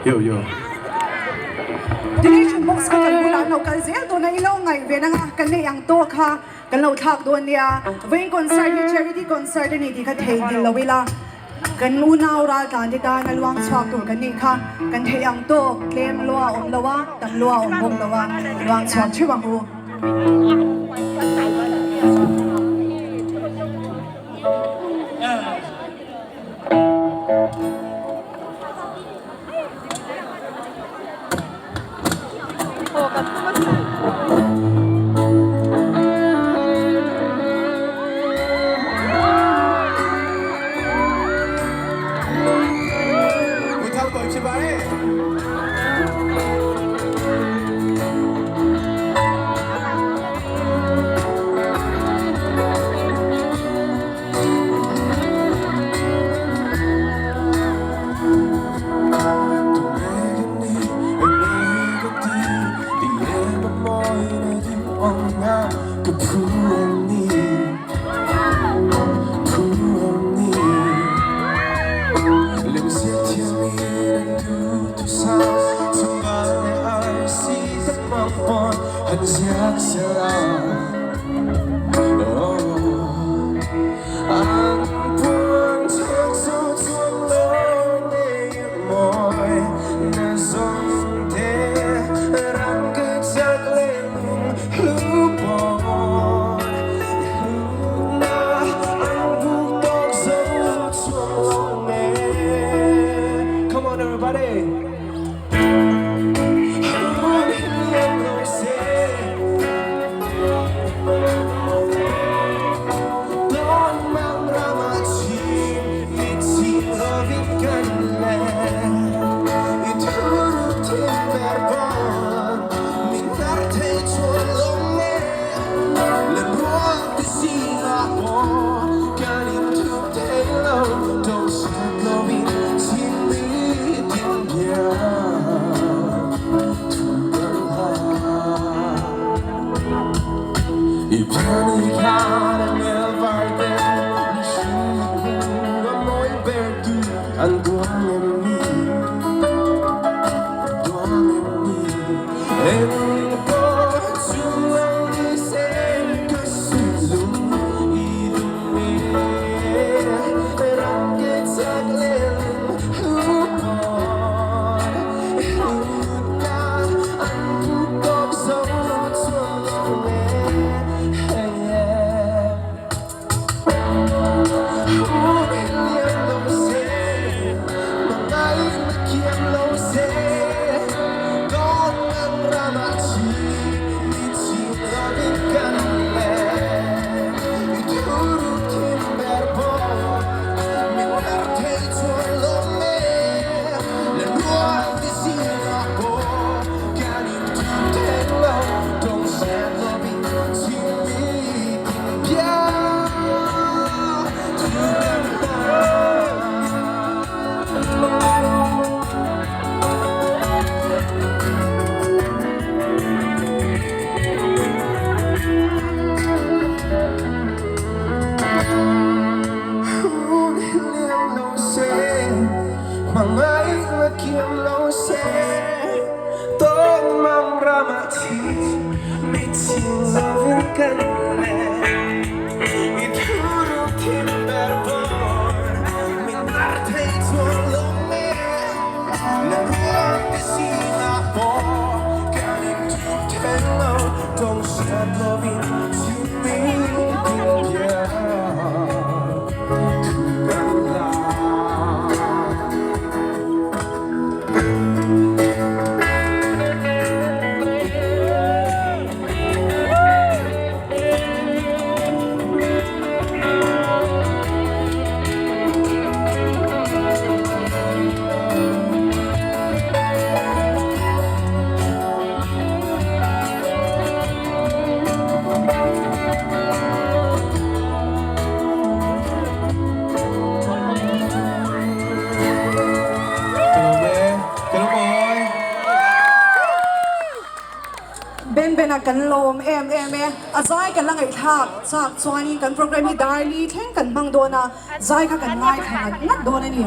Yo yo. Donation box kha kan bulah an lo kal zel dawn a, i lo ngaih ve nanga kan nei ang tawk kha kan lo thlak dawn nia. Vawiin concert hi charity concert a ni tih kha theihnghilh lo ila, kan unau raltlan te tan a luang chhuak tur kan nih kha kan theih ang tawk tlem lua a awm lo a, tam lua a awm bawk lo a, luang chhuak theuh ang u. Ben Bena kan lawm em em e. A zai kan la ngaihthlak chak chuanin kan program hi Darli thleng kan hmang dawn a, zai kha kan ngaithla ngat ngat dawn a ni.